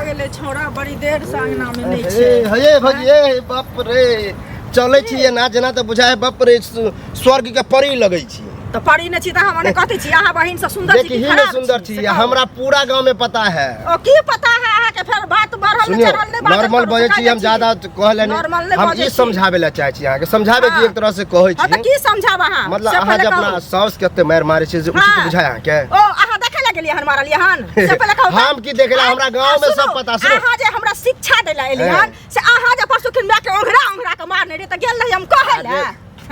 गेलै छौड़ा बड़ी देर से अंगना में नहि छै। हे भजी, हे बाप रे, चलै छी एना जेना तऽ बुझाय है बाप रे स्वर्ग के परी लगै छी। तऽ परी नहि छी तऽ हम कथी छी? अहाँ बहिन से सुंदर छी कि देखही में खराब सुंदर छी। से कहू। हमरा पूरा गांव में पता है। ओ की पता है अहाँके? फेर बात बढ़ल नहि सुनियो, चढ़ल नहि बाजल नॉर्मल करू, बजै से छी हम, कहै ज्यादा कहले नहि। नॉर्मल नहि हम बजै ई छी। समझाबै लए चाहै छी अहाँके, समझाबै की, हाँ। एक तरह से कहै हँ तऽ छी। की समझाब अहाँ? मतलब से अहाँ पहिले जे अपना कहू। साउस के एते मारि मारै छी से उचित बुझाय अहाँके? ओ अहाँ देखै लए गेलियै हन मारलियै हन से पहिले कहू तऽ। हम की देखै लए? हमरा गाँव में आ सब सुनू, पता, सुनू। अहाँ जे हमरा शिक्षा दै लए एलियै हाँ। हन से अहाँ जे परसू खिन माय के ओंघरा ओंघरा के मारने रहियै तऽ गेल रही हम कहै लए?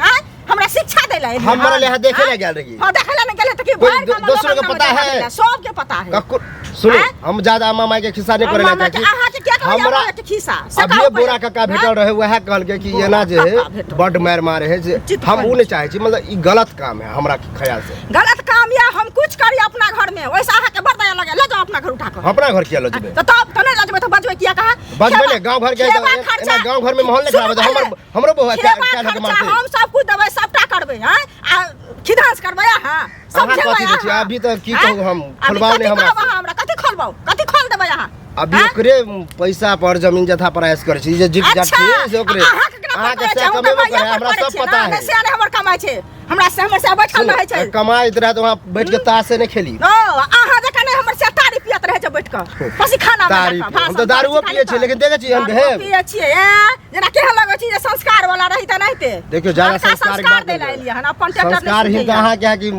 हाँ? हमरा शिक्षा दै लए एलियै हम मरल हन? यहाँ देखे लए हाँ? गेल रहियै। हाँ, देखे लए नहि गेलै तऽ की कोई भरि गाममे दोसरो के लोक पता अंगना मे है? देखे लए, सबके पता है। कक्को सुनू, आँय? हम ज्यादा अम्मा माई के खिस्सा नहीं करे अम्मा लए माई के- चाहै छी। अहाँके किया कहलियै हमरा अम्मा के खिस्सा? से अभिये कहू बोरा पहिले। कक्का भेटल आँय? रहे, वएह कहलकै कि बोरा एना जे है कक्का भेटल। बड्ड मारि मारे है जे चित हम उ करै नहि चाहै छी, मतलब ई गलत काम है हमरा ख्याल से। गलत काम या हम कुछ करी अपना घर में ओइसे अहाँके बड़ दया लगे? ले जाओ अपना घर उठा कऽ। अपना घर किया लऽ जेबै? तऽ तब तऽ नहि लऽ जेबै तऽ बजबै किया कहा? बजबै ने, गाँव घर के एना गाँव घर में माहौल नहीं खराब है, हमर हमरो बहु खेबा काल्हि के खर्चा मारतै। हम सब कुछ देबै, सबटा करबै। हैं, आ खिधांस करबै अहाँ? अहाँ समझेबै कथी दै छी? अहाँ? अभी तऽ की आँय? कहू हम, अभी खोलबाउ कथी नहि हमरा कहब से। अहाँ हमरा? कथी खोलबाउ? कथी खोल देबै अहाँ? अभी आँय? ओकरे पैसा पर जमीन जथा पर ऐश करै छी जे जीत जात अच्छा, छी से ओकरे। अहाँ केकरा पर अहाँके करै से छै? हम तऽ कमेबो भैया करे, पर हमरा करै सब छियै पता ने। है। नहि, से नहि हमर कमाइ छै। हमरा से हमर से बैठल रहै छै। कमाइत रहत वहाँ बैठ के तासे नहि खेली। ओ अहाँ जकाँ नहि, हमर से तारी पियत रहै छै बैठ कऽ पसीखाना में तारी जाकऽ, पियै। हम भाषण तऽ दारुओ करै छी पियै खाली छियै, लेकिन देखै छियै हम दारुओ भेब। पियै छियै, ए, जेना केहन लगै छी जे संस्कार वाला रही तऽ नहिते। देखियौ, ज्यादा बड़का संस्कार के संस्कार बात दै लए नहि। एलियै हन अपन ट्रैक्टर नहि संस्कार ही सुनैया। तऽ अहाँके है कि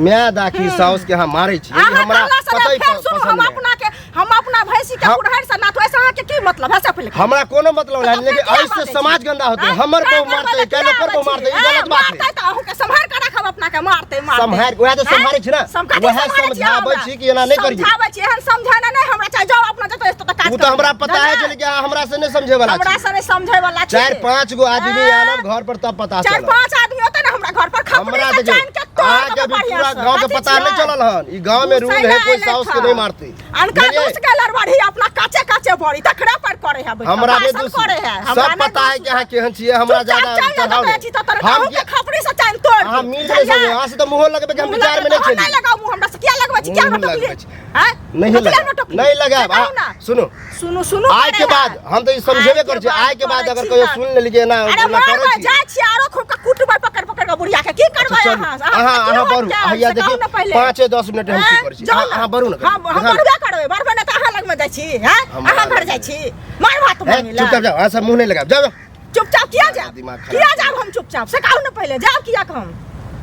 माय दाखी साउस के अहाँ मारै छी, अहाँ हमरा कहला से कतई फेर सुनू, पसंद हम नहि। अपना के हम अपना भैंसी के कुड़हरि से नाथ, वैसे अहाँके की मतलब है से पहिले कहू। हमरा कोनो मतलब नहीं, तऽ लेकिन फेर किया एहिसे बाजै छी? समाज गंदा होतै। आँय? हमर काहे बहु मारतै, मारतै? काल्हि ओकर बहु मारतै, ई गलत बात है। मारतै तऽ अहूँके सम्हारि कऽ राखब अपना के, मारतै मारतै। सम्हारि वएह तऽ आँय? सम्हारै छी ने। कथी वएह सम्हारै छी अहाँ समझाबै हमरा? छी कि एना नहि करियै। समझाबै छी, एहन समझाना नहि हमरा चाही। जाउ अपना जतऽ ततऽ काज ओ तऽ हमरा करू। पता है बुझलियै? लेकिन अहाँ हमरा से नहि समझे वाला हमरा छी। से नहि समझै वाला छी। चारि पाँच गो आदमी आँय? आनब घर पर तब पता चारि चलत। पाँच आदमी होतै ने हमरा घर पर, खपड़ी हमरा से देखियौ, जानि के तोड़ अहाँके देबै अभी बढ़िआँ पूरा से। गाँव के कथी पता नहि छियै? चलल हन। ई गाँव में रूल दूसै है, कोई लए साउस के एलै नहीं था। मारते। अनका बुझलियै? दूस के लड़बड़ी अपना काचे काचे बड़ी तकरा पर करे है बैठ कऽ, हमरा नहि भाषण दूस करे है। हमरा सब नहि पता है दूस। कि अहाँ केहन छियै, हमरा चुपचाप ज्यादा चलि जाउ चढ़ाउ तऽ नहि। छी तऽ तोरा हम कहूँ के खपड़ी से चाइन तोड़ अहाँ दी। मिल जाइ बुझलियै? अहाँ से तऽ मुँहो लगबै के हम मुँह विचार में लगबै नहि तऽ छली। नहि लगाउ मुँह हमरा से। किया लगबै छी? किया मुँह हमरा टोकलियै? लगबै छी। आँय? नहीं कथी लए लगायब, हमरा टोकलियै? नहीं लगायब। से कहू ना। सुनू, सुनू सुनू आय करे के है। बाद हम तऽ ई समझेबे आइ के करै छी। बाद आय के बाद करै अगर छी कहियो तऽ। सुन लेलियै एना अरे एना मारबै करै छी। जाइ छी आरो खूब के कुटबै पकड़ पकड़ के बुढ़िया के। की करबै अच्छा, चलू। अहाँ? अहाँ की अहाँ होत बढ़ू के? हैया से कहू देखियौ, ने पहिले। 5 10 मिनट हम की आँय? करै छी। जाउ अहाँ ने। अहाँ बढ़ू ने। हम हम देखा ने। बढ़बे करबै, बढ़बै नहि तऽ अहाँ लगमे जाइ छी। हैं, हमरा अहाँ घर लगमे जाइ छी मार भात हे, मांगे ला? चुपचाप जाओ, अहाँ सब मुँह नहीं लगाब, जाओ जाओ। चुपचाप किया जाब? दिमाग खराब किया जाब हम चुपचाप से कहू ने पहिले, जाब किया हम?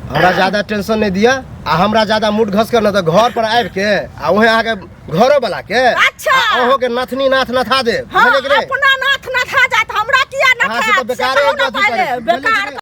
हमरा ज्यादा टेंशन नहीं दिया आ हमरा ज्यादा मूड घस कर न तऽ घर पर आबि के आ उहे अहाँके घरो वाला के अच्छा। आ अहों के नथनी नाथ नथा देब। हाँ, बुझलियै कि नहि? अपना नाथ नथा जात, हमरा किया अहाँ से नथायत तऽ से बेकारे कहू ने अथी करै पहिले। छी। बुझलियै कि बेकार नहि?